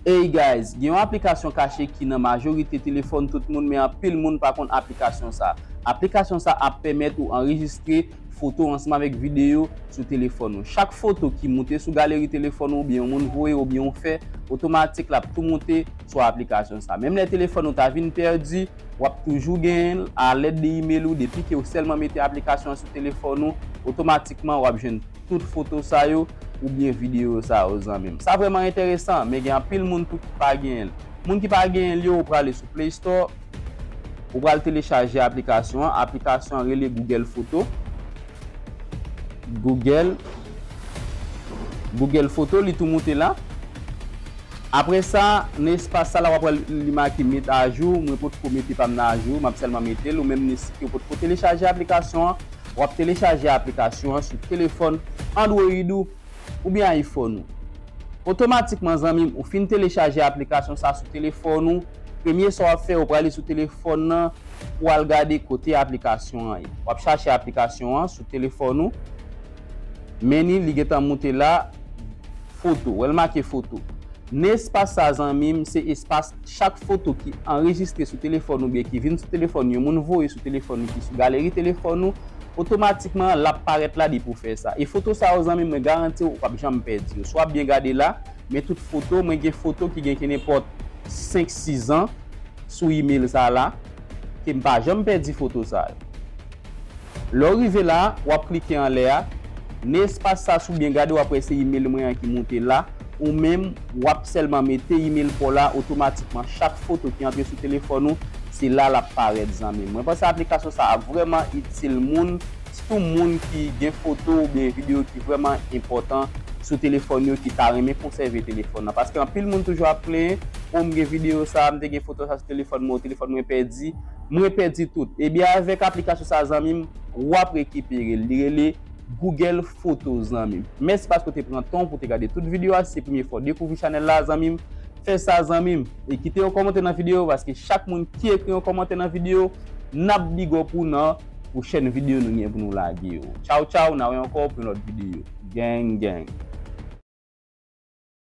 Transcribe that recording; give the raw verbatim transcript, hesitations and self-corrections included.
Hey guys, gen yon aplikasyon kache ki nan majorite telefòn tout moun, men anpil moun pa konn aplikasyon sa. Aplikasyon sa ap pèmèt ou anrejistre foto ansanm avèk videyo sou telefòn ou. Chak foto ki moute sou galeri telefòn ou, oubyen yon moun voye, oubyen yon fè, otomatik l ap tou moute sou aplikasyon sa. Menm lè telefòn ou ta vin pèdi, w ap toujou genyen l alèd de imèl ou, depi ke w sèlman mete aplikasyon an sou telefòn ou, otomatikman w ap jwenn tout foto sa yo oubyen videyo sa yo, zanmi m. Sa vrèman enteresan, men gen anpil moun tou ki pa genyen l. Moun ki pa genyen l yo, ou prale sou Play Store, ou pral telechaje aplikasyon an. Aplikasyon an rele Google Photo. Google, Google Photo, li tou moute la. Apre sa, nan espas sa la, w ap wè li make met ajou. Mwen potko mete pa m nan ajou, m ap sèlman mete l. Ou menm, si ke w potko telechaje aplikasyon an, w ap telechaje aplikasyon an sou telefòn Android ou oubyen iPhone ou. Otomatikman, zanmi m, ou fin telechaje aplikasyon sa sou telefòn ou, premye sa w ap fè, ou prale sou telefòn nan pou w al gade kote aplikasyon an ye. W ap chache aplikasyon an sou telefòn ou, men ni li gentan moute la, foto. Wè l make foto. Nan espas sa, zanmi m, se espas chak foto ki anrejistre sou telefòn oubyen ki vin sou telefòn, yon moun voye sou telefòn ou ki sou galeri telefòn ou, otomatikman l ap parèt la depi w fè sa. E foto sa yo, zanmi m, mwen garanti w, ou p ap janm pèdi yo. Si w ap byen gade la, men tout foto, mwen gen foto ki gen kenenpòt senk, sis an sou imèl sa la, ke m pa janm pèdi foto sa yo. Lè w rive la, w ap klike anlè a. Nan espas sa, si w byen gade, w ap wè se imèl mwen an ki moute la. Ou menm, w ap sèlman mete imèl pa w la, otomatikman, chak foto ki antre sou telefòn ou, se la l ap parèt, zanmi m. Mwen panse aplikasyon sa ap vrèman itil moun, sitou moun ki gen foto oubyen videyo ki vrèman enpòtan sou telefòn yo, ki ta renmen konsève telefòn nan. Paske anpil moun toujou ap plenyen, o, m gen videyo sa, m te gen foto sa sou telefòn mwen, telefòn mwen pèdi, mwen pèdi tout. Ebyen, avèk aplikasyon sa, zanmi m, w ap rekipere l. Li rele Google Photo, zanmi m. Mèsi paske w te pran tan w pou w te gade tout videyo a. Si se premye fwa w dekouvri chanèl la, zanmi m, fè sa, zanmi m. E kite yon kòmantè nan videyo, paske chak moun ki ekri yon kòmantè nan videyo, n ap big up ou nan pwochèn videyo nou gen pou nou lage yo. Tchaw, tchaw, n a wè ankò pou yon lòt videyo. Gang, gang.